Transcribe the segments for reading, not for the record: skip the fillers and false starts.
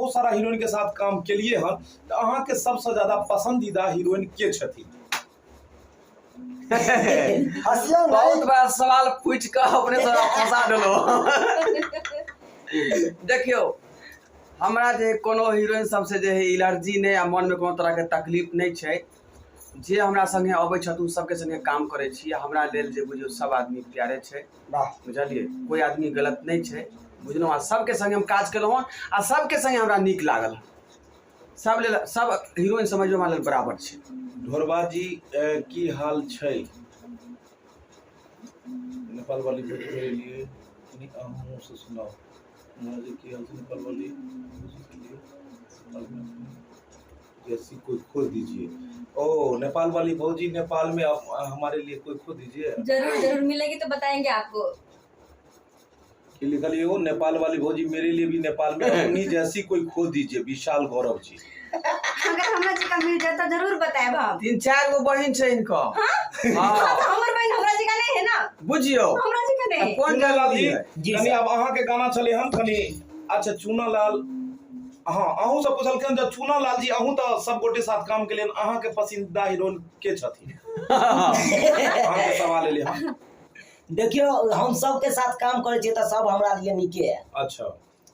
बहुत सारा हीरोइन के साथ काम केलिए हन, तऽ अहाँके सबसँ ज्यादा पसंदीदा हीरोइन के छथिन? हँसियौ नहि। बहुत बड़ा सवाल पूछि कऽ अपने से फंसा देलहुँ। देखियौ, हमरा जे कोनो हीरोइन सबसँ जे है एलर्जी नहि आ मनमे कोनो तरहके तकलीफ नहि छै। जे हमरा सङ्गे अबै छथि ओ सबके सङ्गे काम करै छी। हमरा लेल जे बुझियौ सब आदमी प्यारे छै। वाह। बुझलियै, कोइ आदमी गलत नहि छै, बुझलहुँ। आ सबके सङ्गे हम काज केलहुँ हन आ सबके सङ्गे हमरा नीक लागल हन। सब लेल सब हीरोइन समझियौ हमरा लेल बराबर छै। ढोरबा जी, की हाल छै? नेपाल वाली भोज मेरे लिए कनी अहाँ मुँह से सुनाउ। ढोरबा जी, की हाल छै? नेपाल वाली भोज के लिए नेपाल में जैसी कोई खोज दीजिए। ओ नेपाल वाली भौजी, नेपाल में आप हमारे लिए कोई खोज दीजिए। जरूर जरूर, मिलेगी तो बताएंगे आपको। की लिखल हो? नेपाल वाली भौजी, मेरे लिए भी नेपाल में अपनी जैसी कोई खोज दीजिए, विशाल गौरव जी। अगर हमरा जका मिल जाए तो जरूर बताएब हम। तीन चार गो बहिन छै इनकर। हाँ, हाँ। तो हमर बहन हमरा जका नहीं है ना। बुझियौ। हमरा जका नहीं। कोन चूना लाल जरूरी जी है? जी कनी सर। आब अहाँके गाना छलै हन कनी। अच्छा चूना लाल, हाँ, अहूँ सब पुछलखिन जे चूना लाल जी, अहूँ तऽ सब गोटे साथ काम केलियनि, अहाँके पसंदीदा हीरोइन के छथिन? अहाँके सवाल एलै हन। देखियौ, हम सबके साथ काम करै छियै तऽ सब हमरा लिए नीके है।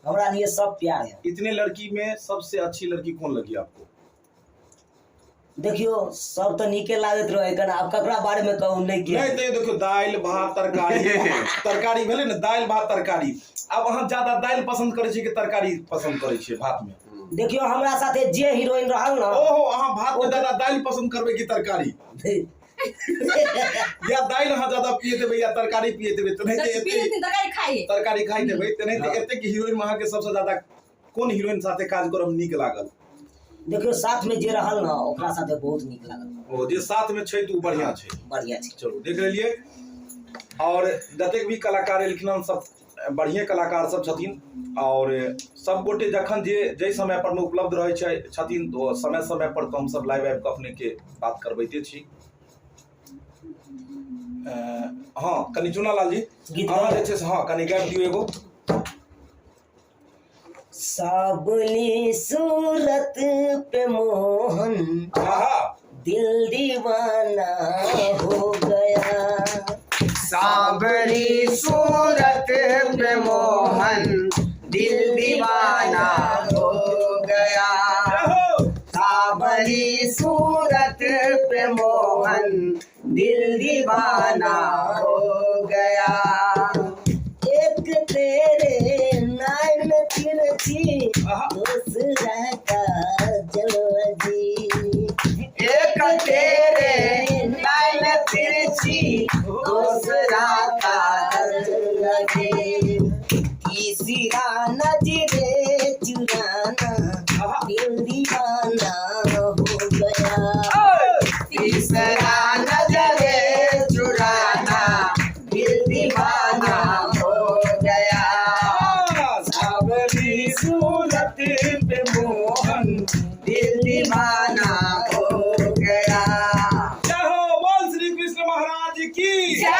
हमरा लिए सब प्यार है। इतने लड़की में सबसे अच्छी लड़की कौन लगी आपको? देखियौ, सब तऽ नीके लागैत रहै कन, आब ककरा बारे मे कहू नहि के। नहि तऽ देखियौ, दालि भात तरकारी, तरकारी भेलै ने, दालि भात तरकारी। आब अहाँ ज्यादा दालि पसन्द करै छियै कि तरकारी पसन्द करै छियै भात मे? देखियौ, हमरा साथे जे हीरोइन रहल ने। ओहो, अहाँ भात मे ज्यादा दालि पसन्द करबै कि तरकारी? या दालि अहाँ ज्यादा पिए देबै या तरकारी पिए देबै? तेनाहिते पी एते लेथिन तरकारी खाइए। तरकारी खाइ देबै। तेनाहिते एतेक हीरोइन मे अहाँके सबसँ ज्यादा कोन हीरोइन साथे काज करब नीक लागल? देखियौ, साथ मे जे रहल ने ओकरा साथे बहुत नीक लागल। ओ जे साथ मे छै तऽ ओ बढ़िआँ छै। बढ़िआँ छै। चलू, देख लेलियै। आओर जतेक भी कलाकार एलखिन हन सब बढ़िएँ कलाकार सब छथिन, आओर सब गोटे जखन जे जाहि समय पर मे उपलब्ध रहै छै छथिन तऽ समय समय पर तऽ हमसब लाइव आबि कऽ अपनेके बात करबैते छी। हँ, कनि चुना लाल जी गीत अहाँ जे छै से, हँ, कनि गाबि दियौ एगो। साबुनी सूरत पे मोहन दिल दीवाना हो गया। साबरी सूरत पे मोहन दिल दीवाना हो गया। साबरी सूरत पे मोहन दिल दीवाना हो गया। एक तेरे नैन तिरछी, दूसरा का जलवा जी। एक तेरे नैन तिरछी, दूसरा का जलवा जी। तीसरा नजरे चुराना दिल दीवाना हो गया। तीसरा नजरे चुराना दिल दीवाना हो गया। सावरी सूरत पे मोहन दिल दीवाना हो गया। जय हो, बोल श्री कृष्ण महाराज की जय।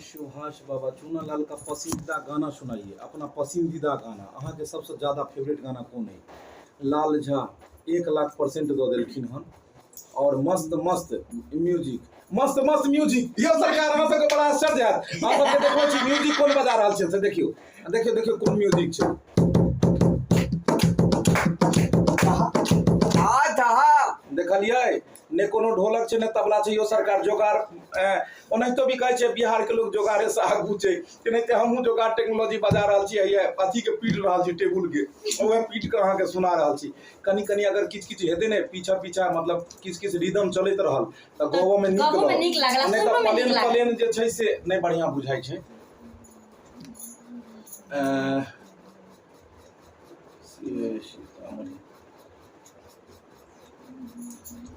सुभाष बाबा, चूना लाल का पसंदीदा गाना सुनाइए, अपना पसंदीदा गाना। अहाँके सबसे ज्यादा फेवरेट गाना कोन है? लाल झा 1 लाख% दऽ देलखिन हन और मस्त मस्त म्यूजिक, मस्त मस्त म्यूजिक। यौ सरकार, अहाँ सबके बड़ा आश्चर्य हैत। अहाँ सबके देखबै छी म्यूजिक कोन बजा रहल छै से। देखियौ, देखियौ, देखियौ कोन म्यूजिक छै। देखलियै ने? कोनो ढोलक छै ने तबला छै। यौ सरकार, जोगाड़ ओनाहितो भी कहै छै बिहारके लोक जोगाड़े से आगू छै। तेनाहिते हमहूँ जोगाड़ टेक्नोलॉजी बजा रहल छी। हैया अथीके पीट रहल छी, टेबुलके उएह पीट कऽ अहाँके सुना रहल छी। कनि कनि अगर किछु किछु हेतै ने पीछा पीछा, मतलब किछु किछु रिदम चलैत रहल तऽ गबोमे नीक गबोमे नीक लागल, नहि तऽ सुनबोमे नीक प्लेन लागल। प्लेन जे छै से नहि बढ़िआँ बुझाइ छै। से सीतामढ़ी,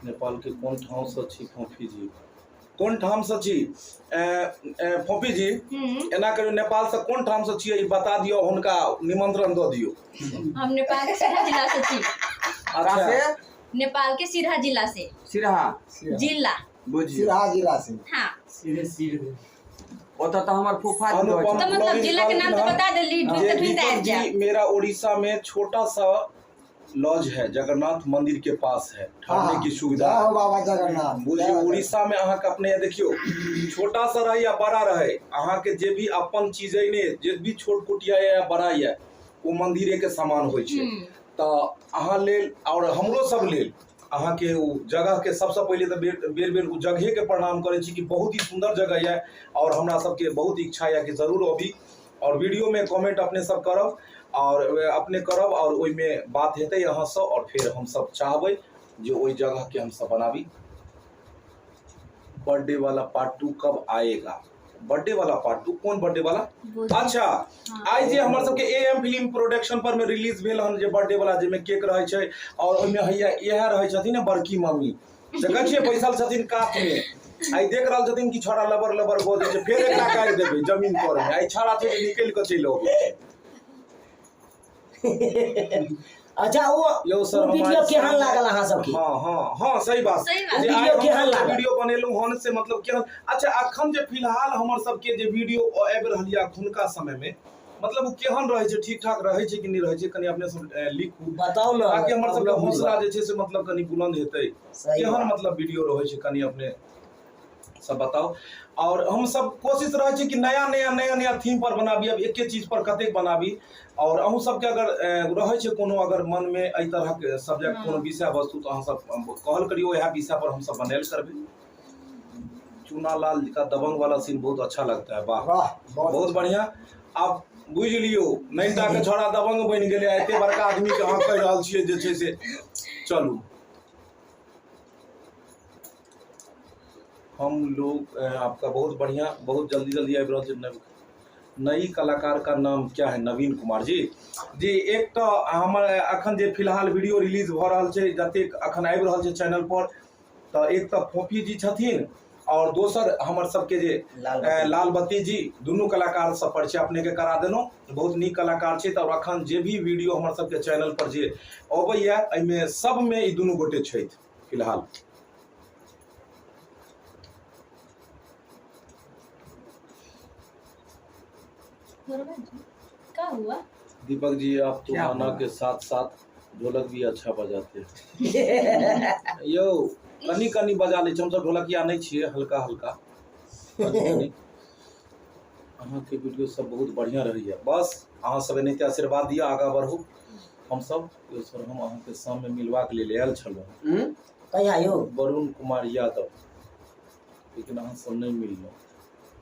नेपाल के कोन ठाम से छी फोफी जी? कोन ठाम से छी फोफी जी? एना करियौ, नेपाल से कोन ठाम से छियै ई बता दियौ, हुनका निमंत्रण दऽ दियौ। हम नेपाल के सिरहा जिला से छी। अच्छा। से? नेपाल के सिरहा जिला से। सिरहा जिला। बुझियौ। सिरहा जिला से। हाँ। सीधे सिर। ओतऽ तऽ हमर फूफा जी रहै अनुपम छथिन। तऽ मतलब जिला के नाम तऽ बता देली, जे ढूंढते ढूंढते दीपक आबि जी जायब। मेरा उड़ीसा में छोटा सा लॉज है, जगन्नाथ मंदिर के पास है, ठहरने की सुविधा जय हो है। बाबा जगन्नाथ। बुझियौ जय हो। उड़ीसा में अहाँके अपने देखियौ छोटा सा रहे या बड़ा रहे, अहाँके जे भी अपन चीज अइ ने, जे भी छोट कुटिया या बड़ा यऽ, ओ मंदिरे के समान होइ छै। तऽ अहाँ लेल आओर हमरो सब लेल अहाँके ओ जगहके सबसँ पहिले तऽ बेर बेर बेर ओ जगहेके प्रणाम करै छी कि बहुत ही सुन्दर जगह यऽ आओर हमरा सबके बहुत इच्छा यऽ कि जरूर अबी आओर वीडियोमे कमेंट अपने सब करब आओर अपने करब आओर ओहिमे बात हेतै अहाँसँ आओर फेर हमसब चाहबै जे ओहि जगहके हमसब बनाबी। बर्थडे वाला पार्ट 2 कब आएगा? बर्थडे वाला पार्ट 2 कोन बर्थडे वाला? अच्छा, आइ जे हमर सबके ए एम फिल्म प्रोडक्शन पर में रिलीज भेल हन जे बर्थडे वाला, जाहिमे केक रहै छै आओर ओहिमे हैया इएह रहै छथिन ने बड़की मम्मी, देखै छियै बैसल छथिन कात में, आइ देख रहल छथिन कि छौड़ा लबर लबर बजै छै, फेर एकरा काटि देबै जमीन पर में, आइ छौड़ा छै जे निकलि कऽ चलि अबै छै। अच्छा, ओ यौ सर, ओ हमारे वीडियो केहन सामने- लागल अहाँ सबके? हाँ, हाँ, हाँ, सही बात। सही बात। जे वीडियो आइ हम केहन सब जे लागल? वीडियो बनेलहुँ हन से मतलब केहन? अच्छा, अखन जे फिलहाल हमर सबके जे वीडियो आबि रहल यऽ अखुनका समय में, मतलब ओ केहन रहै छै, ठीक ठाक रहै छै कि नहि रहै छै, कनि अपने सब लिखू बताउ ने, ताकि हमर सबके अपनो हौसला बुझबै। जे छै से मतलब कनि बुलंद हेतै। सही केहन बात। मतलब वीडियो रहै छै कनि अपने सब बताउ। और हम सब कोशिश रहै छै कि नया नया नया नया थीम पर बनाबी, अब एके चीज पर कतेक बनाबी। और अहूँ सबके अगर रहै छै कोनो अगर मन में एहि तरहक सब्जेक्ट, कोनो विषय वस्तु, तऽ अहाँ सब कहल करियौ, इएह विषय पर हम सब बनायल करबै। चूना लाल जी का दबंग वाला सीन बहुत अच्छा लगता है। वाह, वाह, बहुत बहुत बढ़िया। आब बुझि लियौ नैनटा के छौड़ा दबंग बनि गेलै, एते बड़का आदमी के अहाँ कहि रहल छियै जे छै से। चलू हम लोग आपका बहुत बढ़िया, बहुत जल्दी जल्दी आबि रहल छै। नई कलाकार का नाम क्या है? नवीन कुमार जी। जी, एक तऽ हमर अखन जे फिलहाल वीडियो रिलीज भऽ रहल छै, जतेक अखन आबि रहल छै चैनल पर, तऽ एक तऽ फोफी जी छथिन और दोसर हमर सबके जे लालबत्ती। लालबत्ती जी, दुनू कलाकार सब परिचय अपने के करा देलहुँ, बहुत नीक कलाकार छै। तऽ अखन जे भी वीडियो हमर सबके चैनल पर जे अबैया एहिमे सबमे ई दुनू गोटे छथि फिलहाल। क्या हुआ दीपक जी, आप तो क्या गाना हुआ? के साथ साथ ढोलक भी अच्छा बजाते हैं। यौ कनी कनी बजा लै छी हमसब, ढोलकिया नहि छियै, हल्का हल्का कनी कनी। अहाँके वीडियो सब बहुत बढ़िया रहैया, बस अहाँ सब एनाहिते आशीर्वाद दिअ, आगाँ बढ़ू हमसब। यौ सर, हम अहाँके सामने मिलबाक लेल आयल छलहुँ। कहिया यौ? वरुण कुमार यादव, लेकिन अहाँ सब नहि मिललहुँ।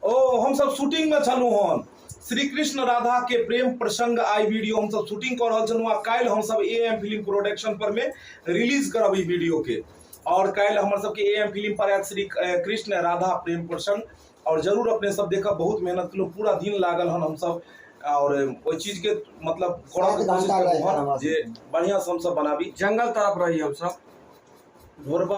ओ हमसब शूटिंग में छलहुँ हन, श्री कृष्ण राधा के प्रेम प्रसंग आई वीडियो हमसब शूटिंग कऽ रहल छलहुँ आ काल्हि हमसब ए एम फिल्म प्रोडक्शन पर में रिलीज करब ई वीडियो के। और काल्हि हमर सबके ए एम फिल्म पर आयत श्री कृष्ण राधा प्रेम प्रसंग, और जरूर अपने सब देखब। बहुत मेहनत केलहुँ, पूरा दिन लागल हन हमसब और ओहि चीज के मतलब करऽ के सात कोशिश घंटा केलहुँ लागि हन गेल जे बढ़िया से हमसब बनाबी। जंगल तरफ रही हमसब। ढोरबा